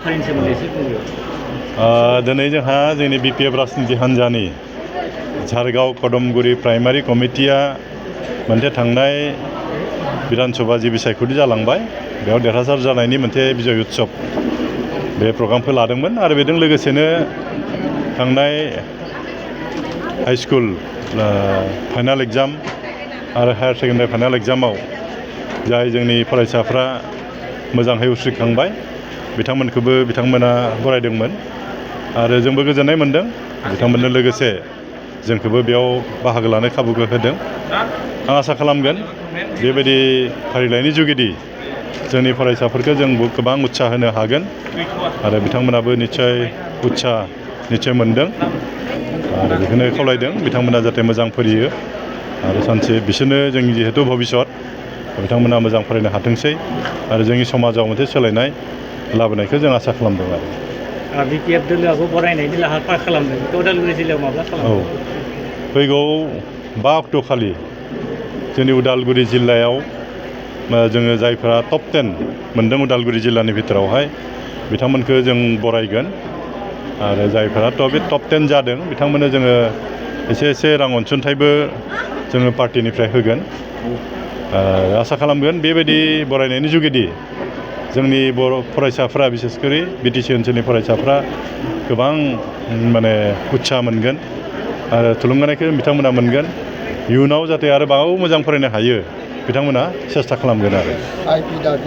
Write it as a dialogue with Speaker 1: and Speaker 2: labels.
Speaker 1: हाबाफारिनि सोमोन्दै एसे बुंदो।
Speaker 2: दिनै जोंहा जोंनि BPF राजनिति हान्जानि झारगाव कदमगुरि प्राइमारि कमिटिया मोनसे थांनाय बिधान सभा जि बिसायख'थि जालांबाय बेयाव देरहासार जानायनि मोनसे बिजय उत्सव बे प्रग्रामखौ लादोंमोन आरो बेजों लोगोसेनो थांनाय हाई स्कुल फाइनाल एग्जाम आरो हायार सेकेन्डारि फाइनाल एग्जामाव जाय जोंनि फरायसाफ्रा मोजाङै उथ्रिखांबाय बिथांमोना बरायदोंमोन आरो जोंबो गोजोननाय मोनदों बिथांमोननो लोगोसे जोंखौबो बेयाव बाहागो लानो खाबुखौ होदों। आं आसा खालामगोन बेबायदि फारिलाइनि जुगिदि जोंनि फरायसाफोरखौ जों गोबां उत्साह होनो हागोन आरो बिथांमोनाबो निस्सय मोनदों आरो बेखौनो खावलायदों बिथांमोना जाहाथे मोजां फरायो आरो सानसे बिसोरनो जोंनि जिहेतु भबिसत बिथांमोना मोजां फरायनो हाथोंसै आरो जोंनि समाजाव मोनसे सोलायनाय लाबोनायखौ जों आसा खालामदों आरो
Speaker 1: BPF दोलोआबो बरायनायनि लाहार फाहार खालामदों बेखौ उदालगुरि जिल्लायाव माब्ला खालामदों?
Speaker 2: फैगौ 5 अक्ट' खालि जोंनि उदालगुरि जिल्लायाव जोङो जायफोरा टप 10 मोनदों उदालगुरि जिल्लानि भितरावहाय बिथांमोनखौ जों बरायगोन आरो जायफोरा बे टप 10 जादों बिथांमोननो जोङो एसे रां अनसुंथाइबो जोङो पार्टिनिफ्राय होगोन। आसा खालामगोन बेबायदि बरायनायनि जुगिदि जोंनि बर' फरायसाफ्रा बिसेसकरि BTC ओनसोलनि फरायसाफ्रा गोबां उत्साह मोनगोन आरो थुलुंगानायखौ बिथांमोना मोनगोन इयुनाव जाहाथे आरोबाव मोजां फरायनो हायो बिथांमोना सेस्था खालामगोन आरो